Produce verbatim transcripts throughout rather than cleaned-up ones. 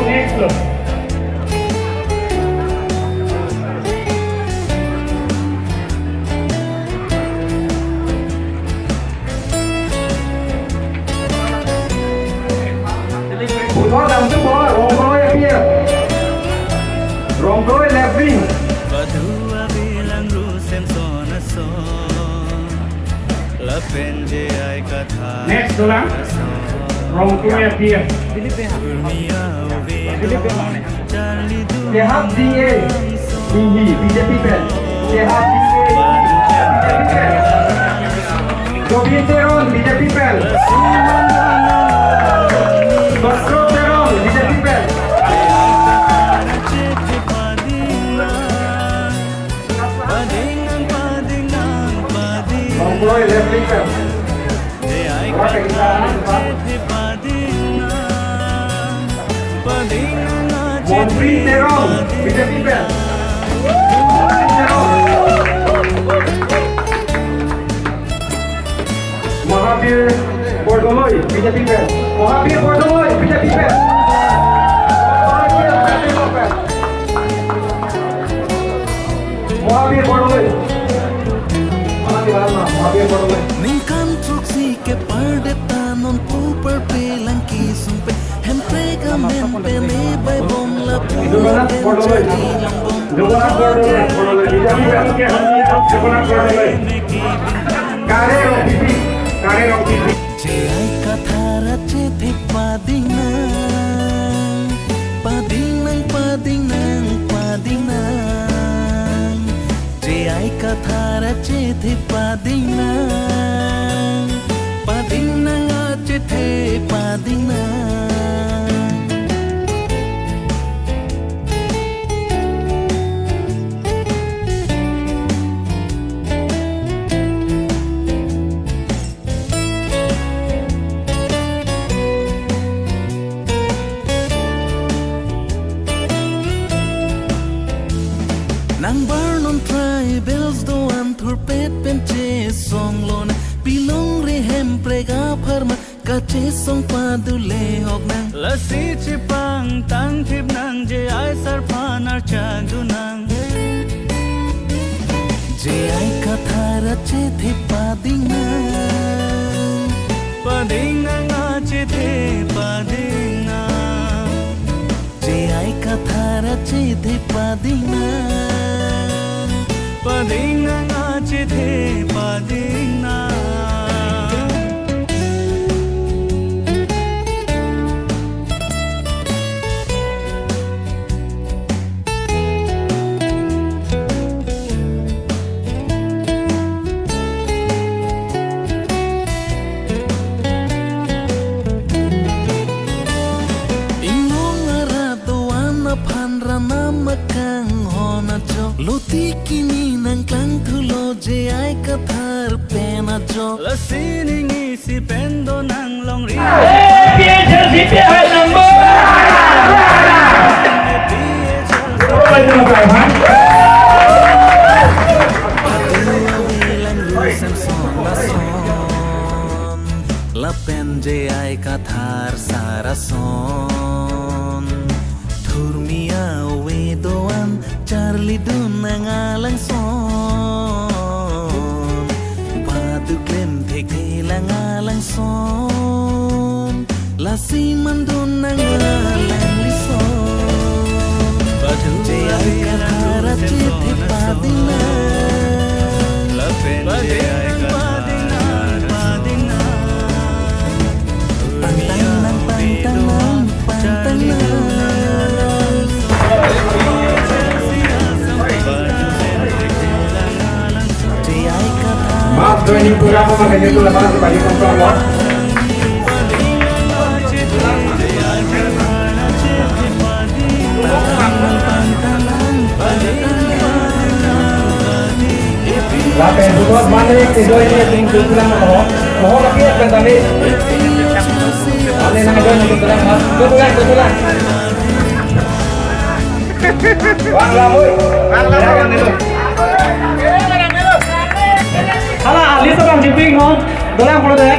Next lo. Puthot damtum bo, Rongkroi aphi. Rongkroi left wing. Next dolang. Rongkroi aphi. Sehat Ding A, Ding Hi, B J P pen. Sehat Ding A, B J P pen. Jobin Teron, B J P pen. Basro Teron, B J P pen. Rongkroi left wing pen. Montri Terong, B J P pen. Montri Terong. Mahabir Bordoloi, B J P pen. Mahabir Bordoloi, B J P pen. Mohabir Bordoloi. Mana di mana? Mohabir Bordoloi. Ningkan throksi ke pardet ta non pu parpe lang kesung pen. Hemprek amen pen e bai bom lapu. Jogonath Bordoloi. Jogonath Bordoloi. Bordoloi. Jogonath Bordoloi. Kare Rongpipi. Kare Rongpipi. J I Kathar achethe pading nang, pading nang, pading nang, pading nang. J I Kathar achethe pading nang, pading nang achethe pading nang. Nang bar non tribals do-an thurpet pen chesong lonang, pilongri hemprek apharman kachesong padule hok nang. Lasi chepangtang thip nang, J I sar aphan archak dun nang. J I Kathar achethe pading nang, pading nang achethe pading nang. J I Kathar achethe pading nang, pading nang achethe pading nang. Inglong arat do-an aphan ranam akanghon ajok, lotiki ni nangklang thulo J I Kathar pen ajok. Lasi ning isi pen do nang longri. A P H L C P I number. Lapen J I Kathar sar ason, thurmi ave do-an charli dun nang alangson, paduk klem thekthe lang alangson, lasi man dun nang alanglison. J I Kathar achethe pading nang, lapen J I Kathar pading nang. Pangtang nang, pangtang nang, pangtang nang. J I Kathar. Maaf, do ini program apa kayaknya tuh lepas bagi kontrol. Lapen puthot mane kedo ini ting tulang ho. Ho lagi ya tadi. Ane nang do ini tulang mas. Tulang, tulang. Wang lamui. Wang lamui. Hala, ali sa bang jiping ho. Dolang polo dek.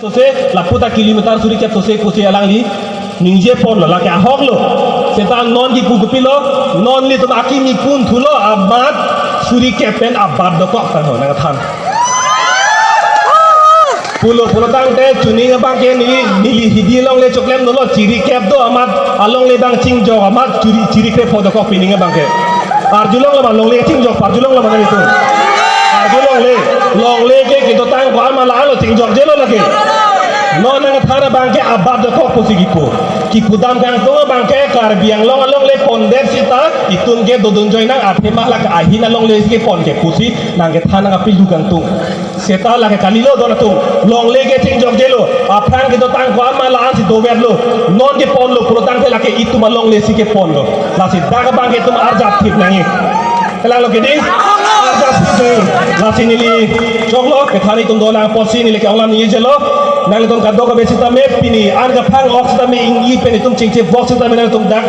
sose, lapu ta kilometer suri kep sose pusi alangli ningje ponlo, lake ahok lo. Seta non kipu kopilo, non nelitum akimi punthulo, amat suri kep pen abat dokok tangho nangkethan. Pulo pulo tangte chuning abangke neli, neli hidi longle choklem dolo, chiri kep do amat alongle abang chingjok amat chiri, chiri krepho dokok pining abangke. Arjulong lama longle chingjok, arjulong lama nelitum. Arjulongle, longle ke kedotang ko-an ma la-an lo chingjokjelo lake. Non nangkethan abangke abat dokok pusi kipu. Kipudam kangtung abangke Karbi Anglong alongle pondet sita, itum ke dodun joi nang athema lake ahin alongle si kepon ke pusi nangkethan nangkapilo kangtung. Seta lake kalilo don atum. Longle ke chingjokjelo. Aphrang kedotang ko-an ma la-an si doverlo. Non keponlo pulo tangte lake itum alongle si keponlo. Lasi dak abangke itum arjap thip nangji. Kelang lo kedi? Arjap thip nangji. Lasi neli choklo kethan itum dolang apotsi neli ke onglam ningjelo. Nanglitum kadokave sitame pini an kaphang ok sitame ingji pen itum chingchevok sitame nanglitum dak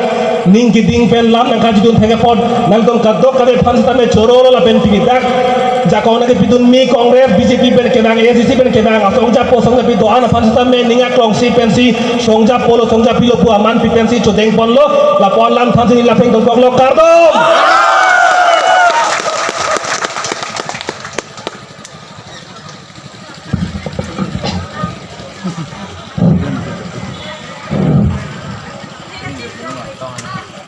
ning keding pen lam nangkachidun thek apot nangtum kadokave aphan sitame chorolo lapen pini dak jakong nangkepidunmi Congress, B J P pen kevang, A I C C pen kevang asong japo song japi do-an aphan sitame ning aklongsi pensi song japolo song japilo pu aman pi pensi chodeng ponlo. Lapu-an lam thansi neli lapen tongkoklo, kardom.